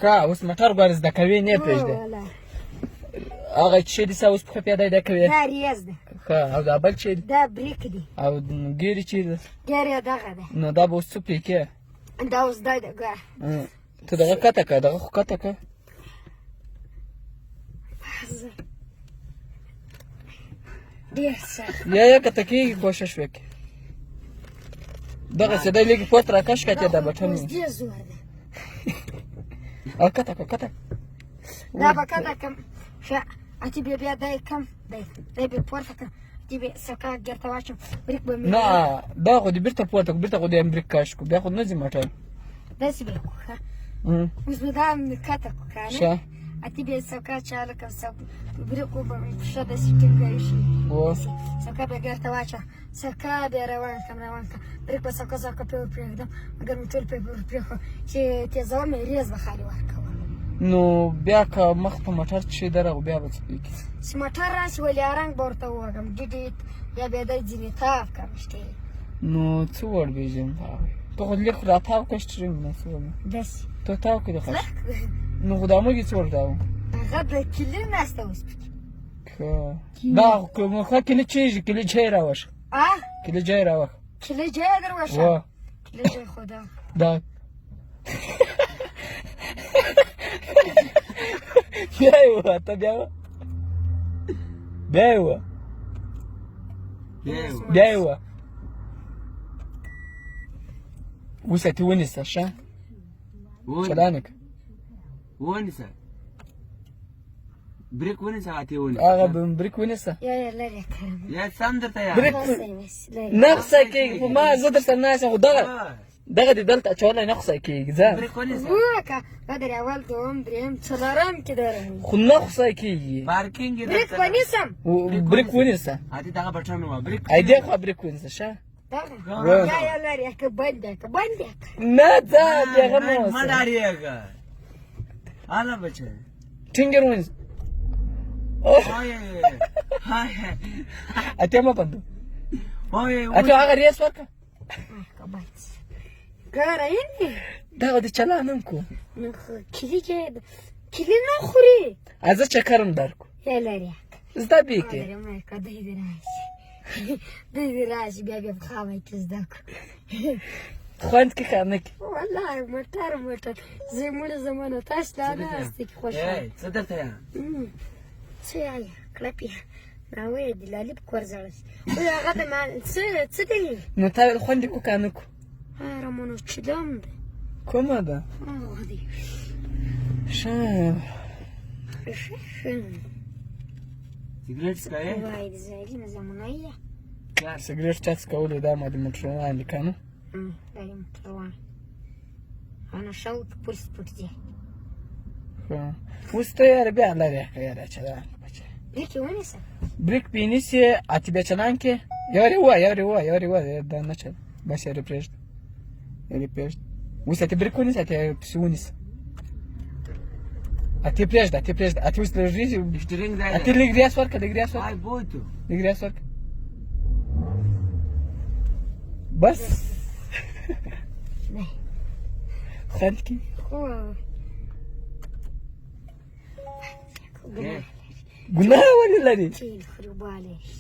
ښه، اوس موټر ګورې زده کوې، نه یې پرېږدې. هغه چې دي اوس پښه پیاده ده کوې. دا ریز ده. ښه، او دا بل چې دی؟ دا بریک دی. او ګیرې چې ده؟ ګیرې دغه ده. نو دا به اوس څه پرې کې؟ دا اوس دا ده ګوره. ته دغه کته که، دغه خو کته که. ډېر سخت. یا یا کته کېږي، کوشش وکړي. دغه څه دی لږ پورته راکش کړه، دا بټن اوس ډېر زور ده. او کته که، کته. دا به کته کم. ښه، اتي بیا بیا دی کم دی، دی بیا پورته کم، اتي بیا سکه ګرته واچوم، بریک به مې. نه، دا خو دې بیرته پورته کړو، بیرته خو دې بریک کش کړو، بیا خو نه ځي موټر. داسې به یې کړو. ښه، اوس به دا مې کته کړو که نه، ښه، اتي بیا سوکه چاله کړم، بریک به مې پښه داسې ټینګه شي، سوکه بیا ګرته واچوم، سوکه بیا روان کړم، روان کړم، بریک به سوکه سوکه پرې ورپرېږدم، مګر مې ټول پرې ورپرېښود چې تېزوم یې، ریز به خالي ورکوم. نو بیا که مخ په موټر کښې درغو، بیا به څه پېږي؟ چې موټر راشي، ولې رنګ به ورته ووهم، ډیډې یا بیا دی ځینې تاو کړم شته. نو څه وړبېږم؟ ته خو لږ راتاو کړه شټرینګ، نه څه وړم داسې ته تاو کړې خش. نو خو دا موږ یې څه ورتاو؟ هغه د کلي ناسته اوس پکې. ښه، دا خو ښه کلي چېږي، کلي جای راوښه. کلي جای راوښه. کلي جای دروښه. کلي جای خو دا دا بیا یې ووه، ته بیا وه، بیا یې ووه، بیا یې ووه. اوس یې ته ونیسه، ښه چلان یې کړه. ونیسه، بریک ونیسه، اتې ونیسه. هغه بریک ونیسه. یا یا لرې کړم. یا سم درته یا بریک نه خسه کېږي، خو ما زه درسره ناست یم، خو دغه دغه دې دلته اچولی نه خسه کېږي. ځه بریک ونیسه. وکه دا اول، دوم، دریم، څلورم کې درم. خو نه خسه کېږي. پارکینګ یې. بریک ونیسم. بریک ونیسه. اتې دغه بټن وه بریک. ای دې خوا بریک ونیسه. ښه، یا یا لرې که بند که بند. نه، ځه بېغمه مه اوسه، ډارېږه، هله بچی. ټینګ یې ونیسه. اتې مه بندو. اتې هغه ریس ورکړه. ګوره اینې دغه د چلان هم کو. کلي کې کلي نه خوري. زه چکرم درکو. یا لرې زده بې کې که دی دې راشي، دی دې راشي، بیا بیا په خاوه کې زده کړو. خوند کې کار نه کې. والله موټر موټر زموږ زمانه تاسو لا ناست کې خوشحال. څه درته یم؟ څه یې کلپې ناوې د لالي په کور زړه شي. وای هغه د ما څه څه دی؟ نو تا ویل خوند کو که نه کو؟ رمونو چلم دی. کومه ده؟ هغه دی. ښه ښه ښه. سګرټ څکوې؟ وای د ظالمه زمانه یې. سګرټ چا څکولی؟ دا ما د موټروان دی که نه؟ دا د موټروان انا شوق پولیس پټ دی. ښه، اوس ته یاره بیا لرې که یاره چلان بچی. بریک یې ونیسه. بریک پې نیسې، اتې بیا چلان کې یارې وه، یارې وه، یارې وه. دا نه چل، بس یارې پرېږده، یارې پرېږده. اوس اتې بریک ونیسه، اتې پسې ونیسه، اتې پرېږده، اتې پرېږده. اتې اوس لږ سټرینګ دی. اتې لږ ریاس ورکړه، لږ ریاس ورکړه. آی بوتو لږ ریاس ورکړه، بس. خوند کې ګناه ولې لري؟ تېل خوري، بالی شي.